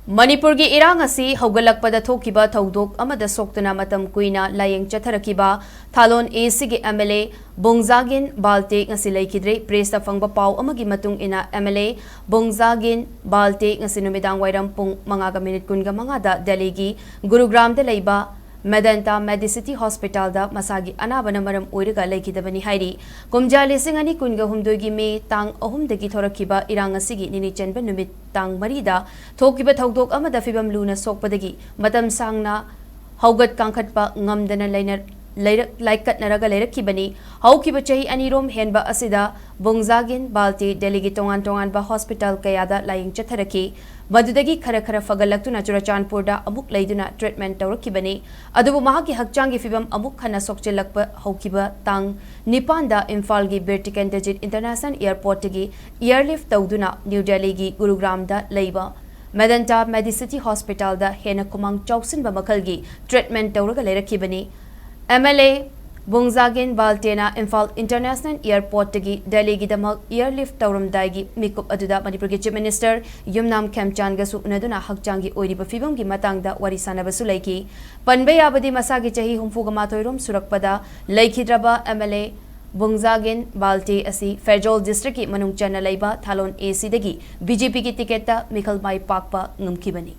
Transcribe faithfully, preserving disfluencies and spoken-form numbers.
ꯃꯅꯤꯄꯨꯔꯒꯤ ꯏꯔꯥꯡ ꯑꯁꯤ ꯍꯧꯒꯠꯂꯛꯄꯗ ꯊꯣꯛꯈꯤꯕ ꯊꯧꯗꯣꯛ ꯑꯃꯗ ꯁꯣꯛꯇꯨꯅ ꯃꯇꯝ ꯀꯨꯏꯅ ꯂꯥꯌꯦꯡ ꯆꯠꯊꯔꯛꯈꯤꯕ ꯊꯥꯂꯣꯟ ꯑꯦꯁꯤꯒꯤ ꯑꯦꯝ ꯑꯦꯜ ꯑꯦ ꯕꯣꯡꯖꯥꯒꯤꯟ ꯕꯥꯜꯇꯦ ꯉꯁꯤ ꯂꯩꯈꯤꯗ꯭ꯔꯦ꯫ ꯄ꯭ꯔꯦꯁꯇ ꯐꯪꯕ ꯄꯥꯎ ꯑꯃꯒꯤ ꯃꯇꯨꯡ ꯏꯟꯅ, ꯑꯦꯝ ꯑꯦꯜ ꯑꯦ ꯕꯣꯡꯖꯥꯒꯤꯟ ꯕꯥꯜꯇꯦ ꯉꯁꯤ ꯅꯨꯃꯤꯗꯥꯡ ꯋꯥꯏꯔꯝ ꯄꯨꯡ ꯃꯉꯥꯒ ꯃꯤꯅꯤꯠ ꯀꯨꯟꯒ ꯃꯉꯥꯗ ꯗꯦꯜꯂꯤꯒꯤ ꯒꯨꯔꯨꯒ꯭ꯔꯥꯝꯗ ꯂꯩꯕ ꯃꯦꯗꯟꯇꯥ ꯃꯦꯗꯤꯁꯤꯇꯤ ꯍꯣꯁꯄꯤꯇꯥꯜꯗ ꯃꯁꯥꯒꯤ ꯑꯅꯥꯕꯅ ꯃꯔꯝ ꯑꯣꯏꯔꯒ ꯂꯩꯈꯤꯗꯕꯅꯤ ꯍꯥꯏꯔꯤ꯫ ꯀꯨꯝꯖꯥ ꯂꯤꯁꯤꯡ ꯑꯅꯤ ꯀꯨꯟꯒ ꯍꯨꯝꯗꯣꯏꯒꯤ ꯃꯦ ꯇꯥꯡ ꯑꯍꯨꯝꯗꯒꯤ ꯊꯣꯔꯛꯈꯤꯕ ꯏꯔꯥꯡ ꯑꯁꯤꯒꯤ ꯅꯤꯅꯤ ꯆꯟꯕ ꯅꯨꯃꯤꯠ ꯇꯥꯡ ꯃꯔꯤꯗ ꯊꯣꯛꯈꯤꯕ ꯊꯧꯗꯣꯛ ꯑꯃꯗ ꯐꯤꯕꯝ ꯂꯨꯅ ꯁꯣꯛꯄꯗꯒꯤ ꯃꯇꯝ ꯁꯥꯡꯅ ꯍꯧꯒꯠ ꯀꯥꯡꯈꯠꯄ ꯉꯝꯗꯅ ꯂꯩꯅ-, ꯂꯩꯔꯛ-, ꯂꯥꯏꯀꯠꯅꯔꯒ ꯂꯩꯔꯛꯈꯤꯕꯅꯤ꯫ ꯍꯧꯈꯤꯕ ꯆꯍꯤ ꯑꯅꯤꯔꯣꯝ ꯍꯦꯟꯕ ꯑꯁꯤꯗ ꯕꯣꯡꯖꯥꯒꯤꯟ ꯕꯥꯜꯇꯦ ꯗꯦꯜꯂꯤꯒꯤ ꯇꯣꯉꯥꯟ ꯇꯣꯉꯥꯟꯕ ꯍꯣꯁꯄꯤꯇꯥꯜ ꯀꯌꯥꯗ ꯂꯥꯌꯦꯡ ꯆꯠꯊꯔꯛꯈꯤ꯫ ꯃꯗꯨꯗꯒꯤ ꯈꯔ ꯈꯔ ꯐꯒꯠꯂꯛꯇꯨꯅ ꯆꯨꯔꯆꯥꯟꯄꯨꯔꯗ ꯑꯃꯨꯛ ꯂꯩꯗꯨꯅ ꯇ꯭ꯔꯤꯠꯃꯦꯟꯠ ꯇꯧꯔꯛꯈꯤꯕꯅꯤ꯫ ꯑꯗꯨꯕꯨ ꯃꯍꯥꯛꯀꯤ ꯍꯛꯆꯥꯡꯒꯤ ꯐꯤꯕꯝ ꯑꯃꯨꯛ ꯍꯟꯅ ꯁꯣꯛꯆꯤꯜꯂꯛꯄ ꯍꯧꯈꯤꯕ ꯇꯥꯡ ꯅꯤꯄꯥꯟꯗ ꯏꯝꯐꯥꯜꯒꯤ ꯕꯤꯔ ꯇꯤꯀꯦꯟꯗ꯭ꯔꯖꯤꯠ ꯏꯟꯇꯔꯅꯦꯁꯅꯦꯜ ꯑꯦꯌꯔꯄꯣꯔꯠꯇꯒꯤ ꯑꯦꯌꯔꯂꯤꯐ ꯇꯧꯗꯨꯅ ꯅ꯭ꯌꯨ ꯗꯦꯜꯂꯤꯒꯤ ꯒꯨꯔꯨꯒ꯭ꯔꯥꯝꯗ ꯂꯩꯕ ꯃꯦꯗꯟꯇꯥ ꯃꯦꯗꯤꯁꯤꯇꯤ ꯍꯣꯁꯄꯤꯇꯥꯜꯗ ꯍꯦꯟꯅ ꯈꯨꯃꯥꯡ ꯆꯥꯎꯁꯤꯟꯕ ꯃꯈꯜꯒꯤ ꯇ꯭ꯔꯤꯠꯃꯦꯟꯠ ꯇꯧꯔꯒ ꯂꯩꯔꯛꯈꯤꯕꯅꯤ꯫ ꯑꯦꯝ ꯑꯦꯜ ꯑꯦ ꯕꯣꯡꯖꯥꯒꯤꯟ ꯕꯥꯜꯇꯦꯅ ꯏꯝꯐꯥꯜ ꯏꯟꯇꯔꯅꯦꯁꯅꯦꯜ ꯑꯦꯌꯔꯄꯣꯔꯠꯇꯒꯤ ꯗꯦꯜꯂꯤꯒꯤꯗꯃꯛ ꯑꯦꯌꯔꯂꯤꯐ ꯇꯧꯔꯝꯗꯥꯏꯒꯤ ꯃꯤꯀꯨꯞ ꯑꯗꯨꯗ ꯃꯅꯤꯄꯨꯔꯒꯤ ꯆꯤꯐ ꯃꯤꯅꯤꯁꯇꯔ ꯌꯨꯝꯅꯥꯝ ꯈꯦꯝꯆꯥꯟꯒꯁꯨ ꯎꯅꯗꯨꯅ ꯍꯛꯆꯥꯡꯒꯤ ꯑꯣꯏꯔꯤꯕ ꯐꯤꯕꯝꯒꯤ ꯃꯇꯥꯡꯗ ꯋꯥꯔꯤ ꯁꯥꯟꯅꯕꯁꯨ ꯂꯩꯈꯤ꯫ ꯄꯟꯕ ꯌꯥꯕꯗꯤ, ꯃꯁꯥꯒꯤ ꯆꯍꯤ ꯍꯨꯝꯐꯨꯒ ꯃꯥꯊꯣꯏ ꯔꯣꯝ ꯁꯨꯔꯛꯄꯗ ꯂꯩꯈꯤꯗ꯭ꯔꯕ ꯑꯦꯝ ꯑꯦꯜ ꯑꯦ ꯕꯣꯡꯖꯥꯒꯤꯟ ꯕꯥꯜꯇꯦ ꯑꯁꯤ ꯐꯦꯔꯖꯣꯜ ꯗꯤꯁꯇ꯭ꯔꯤꯛꯀꯤ ꯃꯅꯨꯡ ꯆꯟꯅ ꯂꯩꯕ ꯊꯥꯂꯣꯟ ꯑꯦ ꯁꯤꯗꯒꯤ ꯕꯤ ꯖꯦ ꯄꯤꯒꯤ ꯇꯤꯀꯦꯠꯇ ꯃꯤꯈꯜ ꯃꯥꯏ ꯄꯥꯛꯄ ꯉꯝꯈꯤꯕꯅꯤ꯫